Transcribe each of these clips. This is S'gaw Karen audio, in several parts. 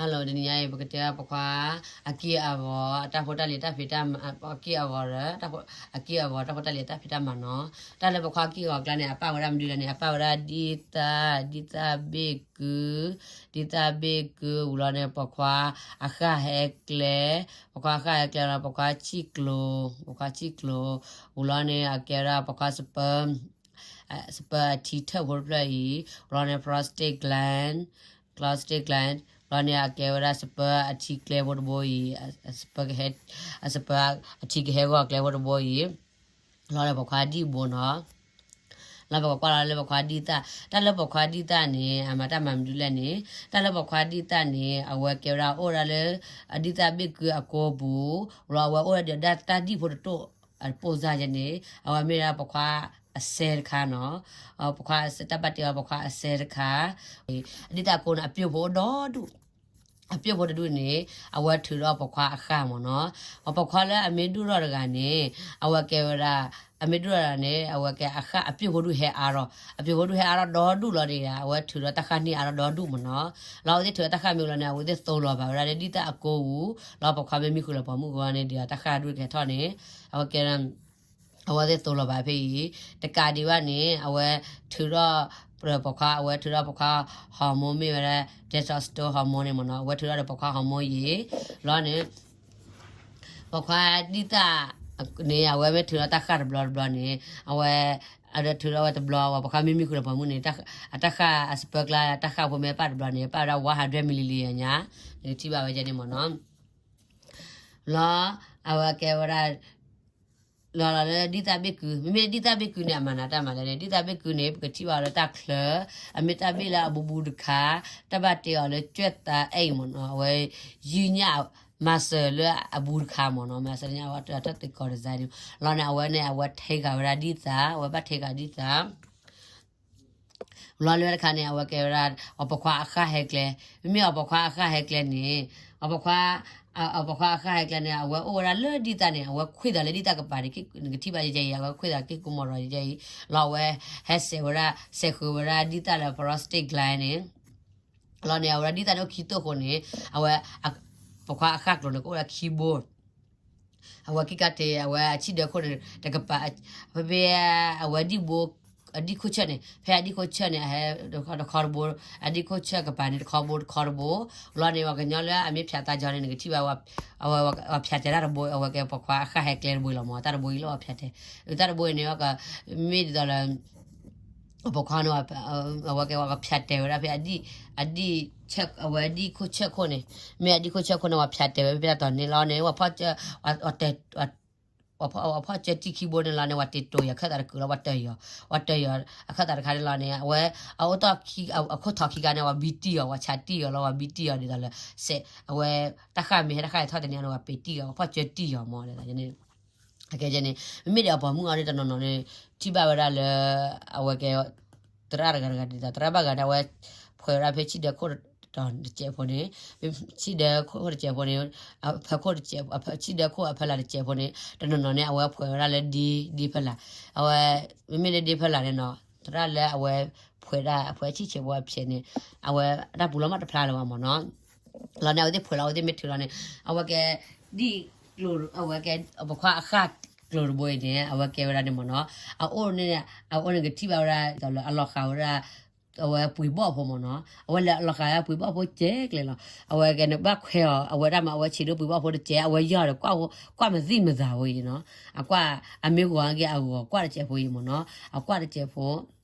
Hello တနံၤညါအံၤ ပကတဲပိာ်ခွါ အက့ၢ်အဂီၤ တၢ်ဖိတၢ်လံၤတၢ်ဖံးတၢ်မၤ အက့ၢ်အဂီၤဒီး အက့ၢ်အဂီၤတၢ်ဖိတၢ်လံၤတၢ်ဖံးတၢ်မၤနီၤ. တၢ်လၢပိာ်ခွါအက့ၢ်အဂီၤအကျါန့ၣ် အပၣ်ဝဲဒၣ်မနုၤလဲၣ်န့ၣ် အပၣ်ဝဲဒၣ်ဒ်သၣ် ဒ်သၣ်ဘ့ၣ်ကု ဒ်သၣ်ဘ့ၣ်ကု ဝံၤလီၤန့ၣ် ပိာ်ခွါအဃၣ်ဟဲကျဲ ပိာ်ခွါအဃၣ်ဟဲကျဲလီၤ ပိာ်ခွါဆံၣ်ကျိၤ ပိာ်ခွါဆံၣ်ကျိၤ ဝံၤလီၤန့ၣ် အကဲဝဲဒၣ်ပိာ်ခွါ စပၢအထံထၢၣ်ဖိတဖျၢၣ်အံၤ လီၤန့ၣ် prostate gland, prostate gland လီၤန့ၣ် အကဲဝဲဒၣ်စပၢအထံကျဲဖိတဘိအံၤ, အစပၢ အစပၢအထံကဟဲဂီၤကျဲဖိတဘိအံၤ လီၤန့ၣ် ပိာ်ခွါဒံၣ်ဘိနီၤ. လီၤပကကွၢ်လီၤလၢပိာ်ခွါဒံၣ်သၣ်, တၢ်လၢပိာ်ခွါဒံၣ်သၣ်န့ၣ် အမၤတၢ်မၤမနုၤလဲၣ်န့ၣ်, တၢ်လၢပိာ်ခွါဒံၣ်သၣ်န့ၣ် အဝဲကဲဝဲဒၣ်အိၣ်ဝဲဒၣ်လၢ အဒံၣ်သၣ်ဘ့ၣ်ကုအကိပူၤ, လီၤအဝဲအိၣ်ဝဲဒၣ်ဒီးတၢ်ဒံၣ်ဖိတတိၢ် ပိၢ်စၢ်ယဲန့ၣ် အဝဲမ့ၢ်ဒၣ်ပိာ်ခွါအစဲတခါနီၤ. ပိာ်ခွါတၢ်ဘၣ်တဲအီၤပိာ်ခွါအစဲတခါ အဒံၣ်သၣ်ကိန့ၣ် အပၠိၢ်ဖိအိၣ်ဒီဒူၣ်, အပၠိၢ်ဖိတဒူၣ်န့ၣ် အဝဲထုးဒီးပိာ်ခွါအဃၣ်မ့ၢ်နီၤ. ပိာ်ခွါလၢအမ့ၢ်ဒူၣ်ထီၣ်တဂၤန့ၣ် အဝဲကဲဝဲဒၣ်, အမ့ၢ်ဒူၣ်ထီၣ်တဂၤန့ၣ် အဝဲကဲအဃၣ်အပၠိၢ်ဖိဒူၣ်ဟဲအါထီၣ်, အပၠိၢ်ဖိဒူၣ်ဟဲအါထီၣ်ဒီဒူၣ်လီၤဒီး အဝဲထုးဒီးတၢ်ဃၣ်န့ၢ်အါထီၣ်ဒီဒူၣ်မ့ၢ်နီၤ. လီၤအဝဲသ့ၣ်ထုးဒီးတၢ်ဃၣ်မ့ၢ်လီၤန့ၣ် အဝဲသ့ၣ်သိလီၤဘၣ်ဝဲဒၣ်လၢဒံၣ်သၣ်အကိပူၤ, လီၤပိာ်ခွါမ့ၢ်မံဃုာ်လီၤပိာ်မုၣ်အဂီၢ်န့ၣ်ဒီး တၢ်ဃၣ်ဒူၣ်ကဟဲထီၣ်န့ၣ် အဝဲကဲ အဝဲသ့ၣ်သိလီၤဘၣ်ဖဲအံၤ, တကးဒံးဘၣ်န့ၣ် အဝဲထုးထီၣ်, ပိာ်ခွါ အဝဲထုးထီၣ်ပိာ်ခွါ hormone မ့ၢ်ဝဲဒၣ် testosterone hormone န့ၣ်မ့ၢ်နီၤ, အဝဲထုးထီၣ်ဒီးပိာ်ခွါ hormone ယံၤ, လီၤန့ၣ် ပိာ်ခွါဒံၣ်သၣ်န့ၣ် အဝဲမ့ၢ်ထုးထီၣ်တၢ်ဃၣ်တဘျီတဘျီန့ၣ် အဝဲ, အဝဲထုးထီၣ်ဝဲတဘျီ ပိာ်ခွါမ့ၢ်မံဃုာ်လီၤပိာ်မုၣ်န့ၣ် အတၢ်ဃၣ်အစပၢကျါ တၢ်ဃၣ်ဖိမ့ၢ်ပၣ်တဘျီန့ၣ် ပၣ်ဝဲဒၣ် one hundred milliliter ညါ, နကထံၣ်ဘၣ်ဝဲဒၣ်န့ၣ်မ့ၢ်နီၤ. လီၤ, အဝဲကဲဝဲဒၣ် လီၤလီၤလၢဒံၣ်သၣ်ဘ့ၣ်ကု, မ့မ့ၢ်ဒံၣ်သၣ်ဘ့ၣ်ကုန့ၣ် အမၤနၤတၢ်မၤလဲၣ်န့ၣ် ဒံၣ်သၣ်ဘ့ၣ်ကုန့ၣ် ပကထံၣ်ဘၣ်အီၤလၢတၢ်ချၢ, အမ့ၢ်တၢ်ဘ့ၣ်လၢအဘူးဘူးတခါ, တၢ်ဘၣ်တဲအီၤလၢ ကြွက်သားအိတ် မ့ၢ်နီၤ, အဝဲ ယုၢ်ညၣ် muscle လၢအဘူးတခါမ့ၢ်နီၤ, muscle ညၣ်အဝဲတၢ်သ့ၣ်ကီး design န့ၣ်, လီၤန့ၣ် အဝဲန့ၣ် အဝဲထဲဂၤဝဲဒၣ်ဒံၣ်သၣ်, အဝဲဘၣ်ထဲဂၤဒံၣ်သၣ် လီၤလၢတခါန့ၣ် အဝဲကဲဝဲဒၣ် အပိာ်ခွါအဃၣ်ဟဲကျဲ, မ့မ့ၢ်အပိာ်ခွါအဃၣ်ဟဲကျဲန့ၣ်, အပိာ်ခွါ, အပိာ်ခွါအဃၣ်ဟဲကျဲန့ၣ် အဝဲအိၣ်ဝဲဒၣ်လၢဒံၣ်သၣ်န့ၣ် အဝဲခွံသးလၢဒံၣ်သၣ်ကပၤန့ၣ်, နကထံၣ်ဘၣ်ယဲအံၤ အဝဲခွံသးက့ၢ်ကိမီၤရီၤယဲအံၤ, လီၤအဝဲဟဲစဲးဝဲဒၣ်, စဲးဃုာ်ဝဲဒၣ်ဒံၣ်သၣ်လၢ prostate gland န့ၣ် လီၤန့ၣ် အဝဲဒၣ်ဒံၣ်သၣ်န့ၣ်အိၣ်ခံသိၣ်အဃိန့ၣ်, အဝဲ, ပိာ်ခွါအဃၣ်ကျိၤန့ၣ် ကအိၣ်ဝဲဒၣ်ခံဘိ အဝဲက့ၤကတ့ၢ် အဝဲအဆံၣ်ဒၢခိၣ်န့ၣ် တကပၤ, ဖဲဖဲအဝဲဒံၣ်ဘိ, အဒံၣ်ခိၣ်ဆၢၣ်န့ၣ်, ဖဲအဒံၣ်ခိၣ်ဆၢၣ်န့ၣ် အဟဲတခီတဘိ, အဒံၣ်ခိၣ်ဆၢၣ်ကပၤန့ၣ် တခီဘိတခီတဘိ, လီၤန့ၣ် ပှၤကညီလၢအမ့ၢ်ဖၠးသးကၠီန့ၣ် နကထံၣ်ဘၣ်, အဝဲဖၠးတဲာ်တၢ်တဘိ, အဝဲကဲပိာ်ခွါအဃၣ်ဟဲကျဲတဘိအံၤလီၤမ့ၢ်, တၢ်တဘိအံၤလၢအဖၠးတဲာ်, တၢ်တဘိအံၤန့ၣ် မ့ၢ်ဒ်သိးလၢ အပိာ်ခွါန့ၣ်, အဝဲကဲဝဲကဖၠးတဲာ်ဝဲဒၣ်ဖဲအဒံၣ်, အဒံၣ်, အဝဲဒံၣ်ခိၣ်ဆၢၣ်ခိၣ်န့ၣ်, မ့ၢ်အဒံၣ်ခိၣ်ဆၢၣ်ခိၣ်န့ၣ် ပှၤဖၠးတဲာ်ဝဲဖဲတၢ်တီၤန့ၣ်လီၤန့ၣ်, ပှၤဖီၣ်စၢ, ပှၤဖီၣ်စၢတံၢ်ခံဘိန့ၣ်လီၤန့ၣ် ပှၤတ့တိၤယၤခၢၣ်သးတကုာ်လီၤ ပှၤတၢၢ်ယီၤ, ပှၤတၢၢ်ယီၤအခၢၣ်သးတခါန့ၣ်လီၤန့ၣ် အဝဲ, အအိၣ်တ့ၢ်အခိၣ်ထီၣ်ခံခါန့ၣ် ပှၤဘံတံၢ်ယီၤ ပှၤဆးတံၢ်ယီၤလီၤ ပှၤဘံတံၢ်ယီၤဒ်သိးလၢ, အဝဲ, တၢ်ဃၣ်မ့ၢ်ဟဲတၢ်ဃၣ်အံၤထီၣ်တန့ၢ်န့ၣ် ပှၤပ့ၤတံၢ်ယီၤ ပှၤဖီၣ်စၢတံၢ်ယီၤမ့ၢ်ဒ်သိးန့ၣ် အကဲန့ၣ်, မ့မ့ၢ်ဒီးအပိာ်မုၣ်အီၤန့ၣ်တနီၤနီၤန့ၣ်, ထံၣ်ဘၣ်ဝဲဒၣ်လၢ, အဝဲကဲ, သရၣ်တဂၤတဂၤဒ်သိး သရၣ်ဘၣ်ဂၤန့ၣ် အဝဲ, ဖှဲးဝဲဒၣ်ဖဲဆံၣ်ဒၢခိၣ်တစဲးဖိန့ၣ်, ဆံၣ်ဒၢခိၣ်တစဲးဖိန့ၣ်, ဖဲခိၣ်တစဲး, ဆံၣ်ဒၢခိၣ်အဖီလာ်တစဲးဖိန့ၣ် တနီၤနီၤန့ၣ် အဝဲဖှဲးဝဲဒၣ်လၢဒ့, ဒ့ဖီလာ်, အဝဲ, မ့မ့ၢ်လၢဒ့ဖီလာ်န့ၣ်နီၤ သရၣ်လၢအဝဲ, ဖှဲးဒၣ်အဖှဲးဆံၣ်ဆဲးဖိအဖျဲးန့ၣ်, အဝဲ, တၢ်ပူၤလီၤမးတဖျါလၢၤဘၣ်မ့ၢ်နီၤ လီၤန့ၣ် အဝဲသ့ၣ်ဖှဲးလီၤ အဝဲသ့ၣ်မ့ၢ်ထုးလီၤန့ၣ်, အဝဲကဲ, ဒ်, အဝဲကဲ, အပိာ်ခွါအဃၣ်ကျိၤတဘိအံၤန့ၣ် အဝဲကဲဝဲဒၣ်န့ၣ်မ့ၢ်နီၤ, အအိၣ်န့ၣ်, အအိၣ်န့ၣ်ကထံၣ်ဘၣ်ဝဲဒၣ်လၢအလီၤဃာ်ဝဲဒၣ်, အဝဲပှ့ၤဘီၣ်ဖိမ့ၢ်နီၤ, အဝဲလဲၤအလီၤဃာ်ဝဲပှ့ၤဘီၣ်ဖိကဲကျဲလီၤ, အဝဲကဲန့ၣ်ဘၣ်ခွဲးအီၤ အဝဲဒၣ်မး အဝဲဆံးဒိၣ်ပှ့ၤဘီၣ်ဖိတစဲး အဝဲယီၢ်ဒီး ကွၢ်မသံၣ်မသးဝဲအံၤနီၤ, အကွၢ်, အမ့ၢ်ဂီၤက့ၤအဂီၤကွၢ်တစဲးဖိအံၤမ့ၢ်နီၤ, အကွၢ်တစဲးဖိ,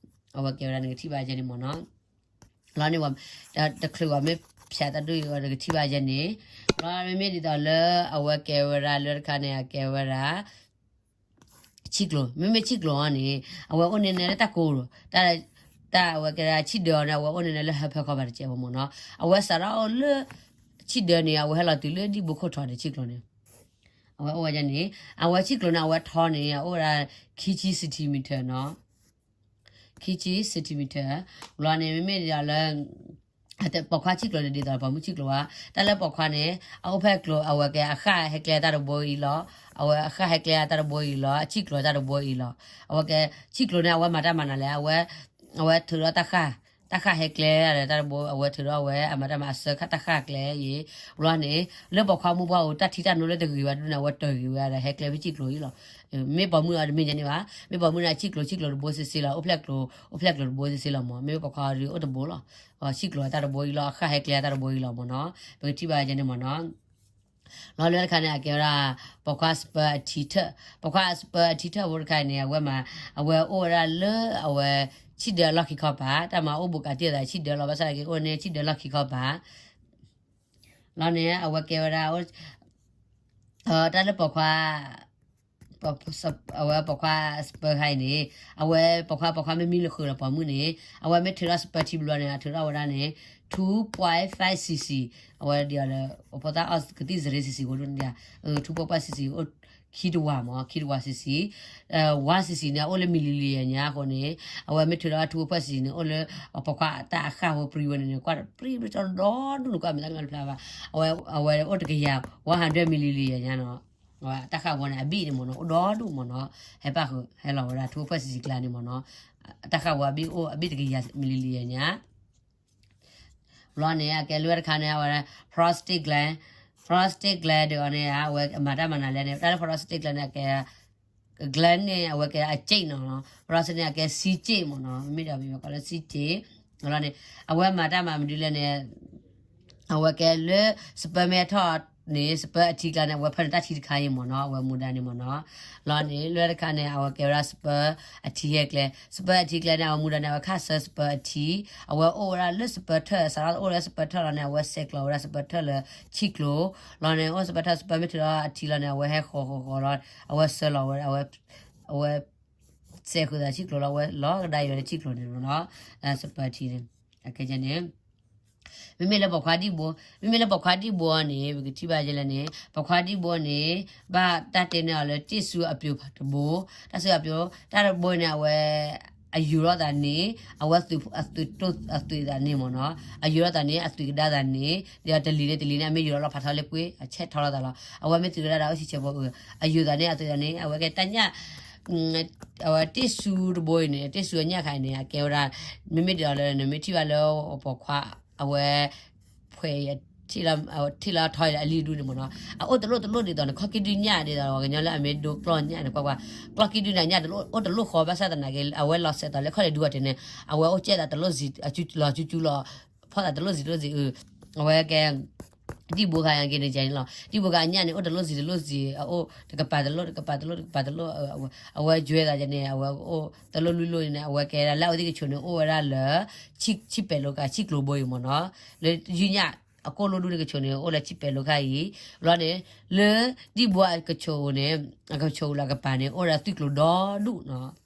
အဝဲကဲဝဲဒၣ်နကထံၣ်ဘၣ်ယဲန့ၣ်မ့ၢ်နီၤ လီၤန့ၣ်, တချုးဘၣ်မ့ၢ်ဖၠးတၢ်ဒိၣ်အံၤ နကထံၣ်ဘၣ်ယဲန့ၣ်, လီၤမ့မ့ၢ်ဒ်သိးလၢ အဝဲကဲဝဲဒၣ်လၢတခါန့ၣ် အကဲဝဲဒၣ်, ဆံၣ်ကျိၤ မ့မ့ၢ်ဆံၣ်ကျိၤအီၤန့ၣ် အဝဲအိၣ်န့ၣ်န့ၣ်လၢတၢ်ကိၤ, တၢ်, တၢ်အဝဲကဲဒၣ်ဆံၣ်ဒၢအီၤန့ၣ် အဝဲအိၣ်န့ၣ်န့ၣ်လၢဟၢဖၢခီပၤတစဲးဖိမ့ၢ်နီၤ, အဝဲစးထီၣ်အိၣ်လၢ, ဆံၣ်ဒၢန့ၣ် အဝဲဟဲလီၤတုၤလၢဒံၣ်ဘိခိၣ်ထီန့ၣ် ဆံၣ်ကျိၤန့ၣ်, အဝဲအိၣ်ဝဲန့ၣ်, အဝဲဆံၣ်ကျိၤန့ၣ် အဝဲထီန့ၣ် အအိၣ်ဝဲဒၣ်, ခံဆံ centimeter နီၤ ခံဆံ centimeter, လီၤန့ၣ် မ့မ့ၢ်ဒ်သိးလၢ, ပိာ်ခွါဆံၣ်ကျိၤန့ၣ် ဒ်သိးပိာ်မုၣ်ဆံၣ်ကျိၤဘၣ်, တၢ်လၢပိာ်ခွါန့ၣ် အအိၣ်ဖဲကျိၤ အဝဲကဲအဃၣ်ဟဲကျဲတၢ်တဘိအံၤလီၤ, အဝဲအဃၣ်ဟဲကျဲတၢ်တဘိအံၤလီၤ အဆံၣ်ကျိၤတၢ်တဘိအံၤလီၤ, အဝဲကဲ, ဆံၣ်ကျိၤန့ၣ် အဝဲမၤတၢ်မၤနၤလဲၣ် အဝဲ, အဝဲထုးထီၣ်တၢ်ဃၣ်, တၢ်ဃၣ်ဟဲကျဲဒီးတၢ်တဘိ အဝဲထုးထီၣ်ဝဲအမၤတၢ်မၤအဆၢခါတၢ်ဃၣ်ကျဲအံၤ, ဘျီန့ၣ် လၢပိာ်ခွါမူပှၢ်အိၣ်တၢ်ထံတၢ်နိလၢတဂ့ၤဝဲဒၣ်န့ၣ် အဝဲတဂ့ၤဝဲဒီးဟဲကျဲဖဲစံၣ်ကျိၤအံၤလီၤ. မ့ၢ်ပိာ်မုၣ်အီၤတမ့ၢ်ညါန့ၣ်ဘၣ်, မ့ၢ်ပိာ်မုၣ်န့ၣ် အစံၣ်ကျိၤ စံၣ်ကျိၤတဘိစ့ၢ်စ့ၢ်လီၤ, အိၣ်ဖျဲၣ်ကျိၤ အိၣ်ဖျဲၣ်ကျိၤတဘိစ့ၢ်စ့ၢ်လီၤမး, မ့မ့ၢ်ပိာ်ခွါအီၤဒုးအိၣ်တဘိလီၤ. စံၣ်ကျိၤအတၢ်တဘိအံၤလီၤ, အဃၣ်ဟဲကျဲအတၢ်တဘိအံၤလီၤမးနီၤ, ပကထံၣ်ဘၣ်ယဲန့ၣ်မးနီၤ. လီၤလၢတခါန့ၣ် အကဲဝဲဒၣ် ပိာ်ခွါစပၢအထံထၢၣ်, ပိာ်ခွါစပၢအထံထၢၣ်ဖိတခါန့ၣ် အဝဲမၤ အဝဲအိၣ်ဝဲဒၣ်လၢအဝဲ ဆံၣ်ဒၢအလီၢ်ခံခီပၤ, တၢ်မၤအိၣ်ဘူးကးတံၢ်အသးဆံၣ်ဒၢလီၤ, ဘၣ်ဆၣ်က့ၤအိၣ်န့ၣ်ဆံၣ်ဒၢလီၢ်ခံခီပၤ လီၤန့ၣ် အဝဲကဲဝဲဒၣ် တၢ်လၢပိာ်ခွါ အဝဲပိာ်ခွါစပၢခါအံၤန့ၣ် အဝဲပိာ်ခွါ ပိာ်ခွါမ့ၢ်မံလၢဃုာ်ဒီးပိာ်မုၣ်န့ၣ် အဝဲမ့ၢ်ထုးထီၣ်စပၢထံဘျီန့ၣ် အထုးထီၣ်ဝဲဒၣ်န့ၣ် two point five C C, အဝဲဒ်အီၤလၢ အဖိသၣ်အီၣ်ကသံၣ်စရ့ C C အိၣ်ဒ်န့ၣ် two point five C C အိၣ်ခံတဝၤမး ခံတဝၤ C C, one C C န့ၣ် အအိၣ်လၢ milliliter ညါအဃိန့ၣ် အဝဲမ့ၢ်ထုးထီၣ် two point five C C န့ၣ် အိၣ်လၢ ပိာ်ခွါတၢ်အဃၣ်ဖိပြံဝဲန့ၣ်န့ၣ် ကွၢ်ပြံပြံဒီဒူၣ်န့ၣ် ကွၢ်မ့ၢ်တၢ်မ့ၢ်တဖျါဘၣ်, အဝဲအိၣ်တကယၤ one hundred milliliter ညါနီၤ, တၢ်ဃၣ်ဝဲန့ၣ် အဘံၣ်န့ၣ်မ့ၢ်နီၤ အိၣ်ဒီဒူၣ်မ့ၢ်နီၤ, ဟဲပၣ်ဃုာ်ဟဲလီၤဝဲဒၣ် two point five C C ကျါန့ၣ်မ့ၢ်နီၤ, တၢ်ဃၣ်ဝဲအဘံၣ်အိၣ်အဘံၣ်တကယၤ milliliter ညါ ဘျီန့ၣ် အကဲလၢတခါန့ၣ် အဝဲ prostate gland, prostate gland ဒီးအီၤန့ၣ် အဝဲမၤတၢ်မၤနၤလဲၣ်န့ၣ် တၢ်လၢ prostate gland န့ၣ် အကဲ gland န့ၣ် အဝဲကဲအစ့ၣ်နီၤ, prostate န့ၣ် အကဲစံစ့ၣ်မ့ၢ်နီၤ, မ့မ့ၢ်ဒီးမ့ၢ်ကိးလၢစံစ့ၣ်, လီၤန့ၣ် အဝဲမၤတၢ်မၤမနုၤလဲၣ်န့ၣ် အဝဲကဲလၢ စပၢမ့ၢ်ထီၣ်န့ၣ် စပၢအထံကျါန့ၣ် အဝဲဖၢန့ၢ်တၢ်ထံတခါအံၤမ့ၢ်နီၤ, အဝဲမူဒါန့ၣ်မ့ၢ်နီၤ, လီၤန့ၣ် လၢတခါန့ၣ် အဝဲကဲဝဲဒၣ်စပၢအထံဟဲကျဲ, စပၢအထံကျဲန့ၣ် အဝဲမူဒါန့ၣ် အဝဲခၣ်ဆၢစပၢအထံ, အဝဲအိၣ်ဝဲဒၣ်လၢစပၢထၢၣ် စးထီၣ်အိၣ်လၢစပၢထၢၣ်လီၤန့ၣ် အဝဲစဲးကျိးဝဲဒၣ်စပၢထၢၣ်လၢဆံၣ်ကျိၤ, လီၤန့ၣ် အိၣ်စပၢထၢၣ် စပၢမ့ၢ်ထုးထီၣ်အထံလီၤန့ၣ် အဝဲဟဲဃီၤဃီၤဃီၤလီၤ, အဝဲဆၢလီၤဝဲ အဝဲ စဲးဃုာ်သးဆံၣ်ကျိၤလီၤ, အဝဲလီၤကဒါယိာ်လၢဆံၣ်ကျိၤန့ၣ်မ့ၢ်နီၤ, စပၢထံန့ၣ် အကဲန့ၣ် မ့မ့ၢ်လၢပိာ်ခွါဒံၣ်ဘိ, မ့မ့ၢ်လၢပိာ်ခွါဒံၣ်ဘိအီၤန့ၣ် ပကထံၣ်ဘၣ်ယဲလဲၣ်န့ၣ် ပိာ်ခွါဒံၣ်ဘိန့ၣ် ဘၣ်တၢ်တဲန့ၢ်အီၤလၢ တ့ၢ်စူအပျိၤတဘိ, တၢ်စူအပျိၤ တၢ်တဘိန့ၣ် အဝဲ အယိာ်ထီၣ်သးန့ၣ် အဝဲအသွံၣ်အသွံၣ်သးန့ၣ်မ့ၢ်နီၤ, အယိာ်ထီၣ်သးန့ၣ် အသွံၣ်ကဒါသးန့ၣ် ဒီးတလံၤန့ၣ်တလံၤန့ၣ် အမ့ၢ်ယိာ်ထီၣ်လီၤဖးထီလၢပှ့ၤ အဆဲးထီလီၤသးလီၤ, အဝဲမ့ၢ်သွံၣ်ကဒါသးအိၣ်ဆံဆဲးဖိအၢ, အယိာ်သးန့ၣ် အသွံၣ်သးန့ၣ် အဝဲကဲတၢ်ညၣ် အဝဲတ့ၢ်စူတဘိအံၤန့ၣ် တ့ၢ်စူအညၣ်ခါအံၤန့ၣ် အကဲဝဲဒၣ် မ့မ့ၢ်ဒ်သိးလၢ နမ့ၢ်ထံၣ်ဘၣ်လၢပိာ်ခွါ အဝဲ ဖှဲးအံၤ ထံၣ်လီၤထီအံၤလံဒူၣ်န့ၣ်မ့ၢ်နီၤ, အအိၣ်တလိၣ်တလိၣ်ဒ်သိးန့ၣ် ခီၣ်ကံၢ်ဒုၣ်ညၣ်ဒ်သိး ပှၤကညီလၢအမ့ၢ်ဒိကျီၢ်ညၣ်န့ၣ် ကွၢ်ကွၢ်, ကျီၢ်ကံၢ်ဒုၣ်န့ၣ် အညၣ်တလိၣ်အိၣ်တလိၣ်ဃီ ဘၣ်ဆၣ်သနာ်က့ အဝဲလီၤစဲးသိးလၢခီၣ်လ့ၣ်ဒူအီၤတ့ၢ်န့ၣ် အဝဲအိၣ်ကဲသးတလိၣ်လီၤကၠူကၠူလီၤ, ဖီၣ်သးတလိၣ်စံးတလိၣ်စံးအု, အဝဲကဲ ဒံၣ်ဘိခါအံၤက့ၤန့ၣ်ကဲန့ၣ်လီၤ, ဒံၣ်ဘိခါအညၣ်န့ၣ် အိၣ်တလိၣ်စံးတလိၣ်စံး အအိၣ်တကပၤတလိၣ် တကပၤတလိၣ် တကပၤတလိၣ်, အဝဲယွဲသးန့ၣ် အဝဲအိၣ်တလိၣ်လွံၢ်လိၣ်န့ၣ် အဝဲကဲဒၣ်လၢအဝဲသ့ၣ်ကဆိးန့ၣ် အိၣ်ဝဲဒၣ်လၢ ဆံၣ်ပဲာ်လိခါ ဆံၣ်ကျိၤဘိအံၤမ့ၢ်နီၤ, လၢယုၢ်ညၣ်အကိၣ်လိဒူၣ်န့ၣ်ကဆိးန့ၣ် အိၣ်လၢဆံၣ်ပဲာ်လိခါအံၤ, ဘျီန့ၣ် လၢဒံၣ်ဘိအကဆိးန့ၣ် အကဆိးလၢအကပၤန့ၣ် အိၣ်ဒီးသွံၣ်ကျိၤဒီဒူၣ်နီၤ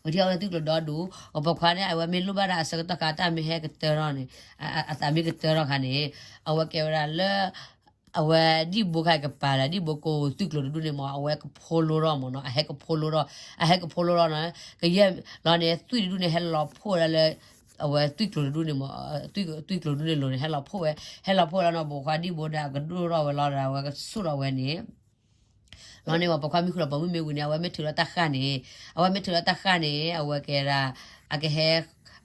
ပထံၣ်အဝဲသွံၣ်ကျိၤဒီဒူၣ်, ပိာ်ခွါန့ၣ် အဝဲမ့ၢ်လိၣ်ဘၣ်ဒၣ်အဆၢကတီၢ်ခါ တၢ်မ့ၢ်ဟဲကတၢၢ်ထီၣ်န့ၣ်, အသးမ့ၢ်ကတၢၢ်ထီၣ်ခါန့ၣ်, အဝဲကဲဝဲဒၣ်လၢ အဝဲဒံၣ်ဘိခါအံၤကပၤလၢ ဒံၣ်ဘိကိးသွံၣ်ကျိၤတဒူၣ်န့ၣ်မ့ၢ် အဝဲကဖိလိထီၣ်မ့ၢ်နီၤ, အဟဲကဖိလိထီၣ်, အဟဲကဖိလိထီၣ်နီၤ, ကယဲၢ်လီၤန့ၣ် သွံၣ်တဒူၣ်န့ၣ် ဟဲလီၤဖှိၣ်ဝဲဒၣ်လၢ အဝဲသွံၣ်ကျိၤတဒူၣ်န့ၣ်မ့ၢ်, သွံၣ်ကျိၤတဒူၣ်န့ၣ်လိၤန့ၣ် ဟဲလီၤဖှိၣ်ဝဲ, ဟဲလီၤဖှိၣ်ဝဲလီၤန့ၣ် ပိာ်ခွါဒံၣ်ဘိဒီး အကဒိၣ်ထီၣ်ဝဲလီၤဒီး အဝဲကဆူၣ်ထီၣ်ဝဲန့ၣ် လီၤန့ၣ် ပှၤပိာ်ခွါမ့ၢ်ဃုာ်ဒီးပိာ်မုၣ်မ့ၢ်ဝံၤန့ၣ် အဝဲမ့ၢ်ထုးလီၤတၢ်ဃၣ်န့ၣ်, အဝဲမ့ၢ်ထုးလီၤတၢ်ဃၣ်န့ၣ် အဝဲကဲဒၣ် အကဟဲ,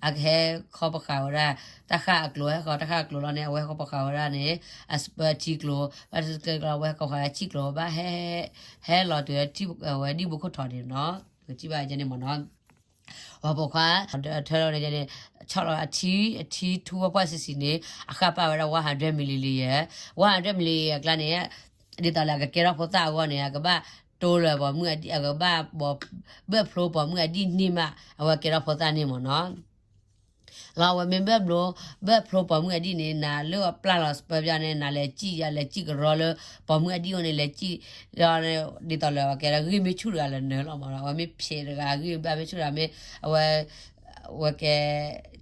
အကဟဲခီပဃာ်ဝဲဒၣ် တၢ်ဃၣ်အကျိၤ ဟဲဃီၤတၢ်ဃၣ်အကျိၤလီၤန့ၣ် အဝဲဟဲခီပဃာ်ဝဲဒၣ်န့ၣ် အစပၢထံကျိၤ, ဘၣ်တၢ်စပၢထံကျိၤ အဝဲဟဲခီပဃာ်ဝဲဆံၣ်ကျိၤ ဘၣ်ဟဲ, ဟဲလီၤတုၤဝဲဒံၣ်ဘိခိၣ်ထီၣ်န့ၣ်နီၤ, ပကထံၣ်ဘၣ်ကဲန့ၣ်မ့ၢ်နီၤ ပှၤပိာ်ခွါ ထၢထီၣ်န့ၣ် ဆီၣ်လီၤအထံ, အထံထူဝဲပှၢ်ဆံးဆံးန့ၣ် အဃၣ်ပာ်ဝဲဒၣ် one hundred milliliter, one hundred milliliter အကျါန့ၣ် ဒ်သိးလၢအကကဲထီၣ်ဖိသၣ်အဂီၢ်န့ၣ် အကဘၣ်တိလၢပိာ်မုၣ်အဒံၣ်, အကဘၣ်ဘၢၣ်ဖျိပိာ်မုၣ်အဒံၣ်န့ၢ်မး အဝဲကဲထီၣ်ဖိသၣ်န့ၣ်မ့ၢ်နီၤ လီၤအဝဲမ့ၢ်ဘၢၣ်ဖျိ, ဘၢၣ်ဖျိပိာ်မုၣ်အဒံၣ်န့ၣ် နၤလၢအပျၢ်လီၤစပၢဘၣ်န့ၣ် နၤလဲၤစံၣ်ယၤလဲၤစံၣ်ကရီလၢ ပိာ်မုၣ်အဒံၣ်အိၣ်န့ၣ် လဲၤစံၣ်, ဒ်သိးလၢအဝဲကဲဒၣ်ဂ့ၢ်မ့ၢ်ဆူၣ်တဂၤလၢနၢၤလီၤမ့ၢ်နီၤ, အဝဲမ့ၢ်ဖျဲးတဂၤဂ့ၢ်ဘၣ်မ့ၢ်ဆူၣ်တဂၤမ့ၢ်, အဝဲ, အဝဲကဲ,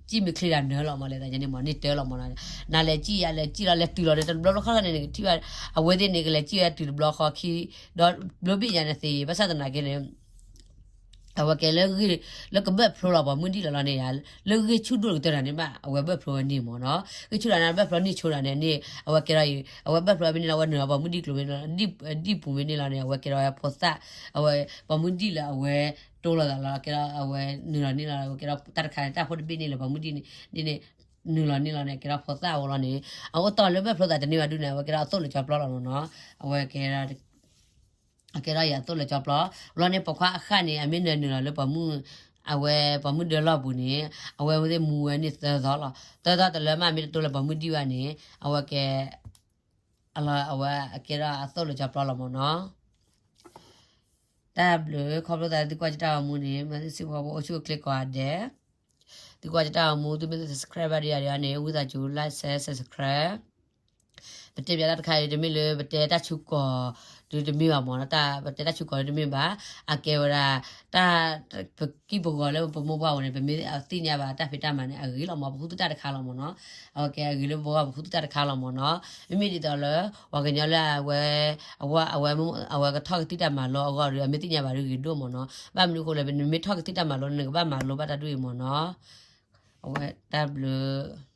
စံၣ်မ့ၢ်ချ့တဂၤနၢၤလီၤမ့ၢ်လဲၣ်, တၢ်န့ၣ်မ့ၢ်န့ၢ်တၢ်လီၤမ့ၢ်နီၤ, နၤလဲၤစံၣ်ယၤလဲၤစံၣ်လီၤ လဲၤတုၤလီၤန့ၣ် တဘျီဘျီခီန့ၣ် နကထံၣ်ဘၣ်, အဝဲသ့ၣ်န့ၣ် ကလဲၤစံၣ်ဝဲတုၤတဘျီဃီခံ, ဒီးဘျိဘ့ၣ်ညါန့ၣ်သ့ ဘၣ်ဆၣ်သနာ်က့န့ၣ် အဝဲကဲလၢဂ့ၢ်, လၢကဘၢၣ်ဖျိလီၤပိာ်မုၣ်ဒံၣ်လီၤလီၤန့ၣ်ယါ, လၢဂ့ၢ်ဆူၣ်ဒိၣ်ကတၢၢ်တၢ်န့ၣ်ဘၣ် အဝဲဘၢၣ်ဖျိဝဲန့ၣ်မ့ၢ်နီၤ, ဂ့ၢ်ဆူၣ်တၢ်န့ၣ် ဘၢၣ်ဖျိန့ၢ်ဆိတၢ်န့ၣ်န့ၣ် အဝဲကဲထီၣ်အံၤ အဝဲဘၢၣ်ဖျိဝဲမ့ၢ်န့ၢ်လီၤ အဝဲနုာ်လီၤပိာ်မုၣ်ဒံၣ်ကျိၤမ့ၢ်န့ၢ်လီၤ ဒံၣ်ပူၤမ့ၢ်န့ၢ်လီၤန့ၣ် အဝဲကဲထီၣ်ဝဲဖိသၣ်, အဝဲပိာ်မုၣ်ဒံၣ်လၢအဝဲ ဒိလီၤသးလီၤ. ကဲဒီးအဝဲနုာ်လီၤန့ၢ်လီၤ အဝဲကဲဒီးတၢ်တခါန့ၣ် တၢ်ဖိတဘ့ၣ်န့ၣ်လၢပှၤမုၢ်ဒံၣ်န့ၣ် ဒ်န့ၣ် နုာ်လီၤန့ၢ်လီၤန့ၣ် ကဲဒီးဖိသၣ်ဝဲလီၤန့ၣ် အအိၣ်တီၢ်လၢဘၢၣ်ဖျိသးတန့ၢ်ဘၣ်ဒုန့ၣ် အဝဲကဲဒီးအသိၣ်လၢကၠီပျီလီၤမ့ၢ်နီၤ. အဝဲကဲ အကဲဒီးယၤသိၣ်လၢကၠီပျီ ဘျီန့ၣ်ပိာ်ခွါအဃၣ်န့ၣ် အမ့ၢ်နၢၤနုာ်လီၤလၢပှၤမုၢ် အဝဲပှၤမုၢ်ဒၢလီၢ်ပူၤန့ၣ် အဝဲဝဲသ့ၣ်မူဝဲန့ၢ်သၢသီလီၤ. သၢသီတလၢမး မ့ၢ်တတိလၢပှၤမုၢ်ဒံၣ်ဘၣ်န့ၣ် အဝဲကဲ အလီၤ အဝဲကဲဒီးအသိၣ်လၢကၠီပျီလီၤမ့ၢ်နီၤ. တၢ်ဘျုးခီဖျိသးသုကွၢ်ကတၢ်ဂီၤမူန့ၣ် မ့ၢ်သုစံးဖီဖိအိၣ်ဆူၣ်အိၣ်ချ့ကိးဂၤဒဲး သုကွၢ်ကတၢ်ဂီၤမူ သုမ့ၢ် subscribe ဘၣ်ဒံးယၤဒံးန့ၣ် ဝံသးစူၤ like share subscribe ပတဲပၠးတၢ်တခါအံၤ တမ့ၢ်လၢပတဲတၢ်ဆူကီၢ်ဒုတမ့ၢ်ဘၣ်မ့ၢ်နီၤ, တၢ်ပတဲတၢ်ဆူကီၢ်ဒုတမ့ၢ်ဘၣ်, အကဲဝဲဒၣ် တၢ်ပကံၢ်ပဂီၤလၢပမိၢ်ပှၢ်အိၣ်န့ၣ် ပမ့ၢ်သ့ၣ်ညါဘၣ်တၢ်ဖံးတၢ်မၤန့ၣ် အဂ့ၤလီၤမ့ၢ် ပခူသူၣ်တၢ်တခါလီၤမ့ၢ်နီၤ, အဝဲကဲအဂ့ၤလၢပဂီၢ်ပခူသူၣ်တၢ်တခါလီၤမ့ၢ်နီၤ, မ့မ့ၢ်ဒ်သိးလၢ ပှၤကညီလၢအဝဲ အဝဲ အဝဲကထီၣ်ကသံၣ်တၢ်မၤလိအဂီၢ်ဒီး အမ့ၢ်သ့ၣ်ညါဘၣ်ဒုဂ့ၤဒိၣ်မ့ၢ်နီၤ, ဘၣ်မနုၤအဃိလဲၣ် နမ့ၢ်ထီၣ်ကသံၣ်တၢ်မၤလိ နကဘၣ်မၤလိဘၣ်တၢ်ဒ်အံၤမ့ၢ်နီၤ, အဝဲတၢ်ဘျုး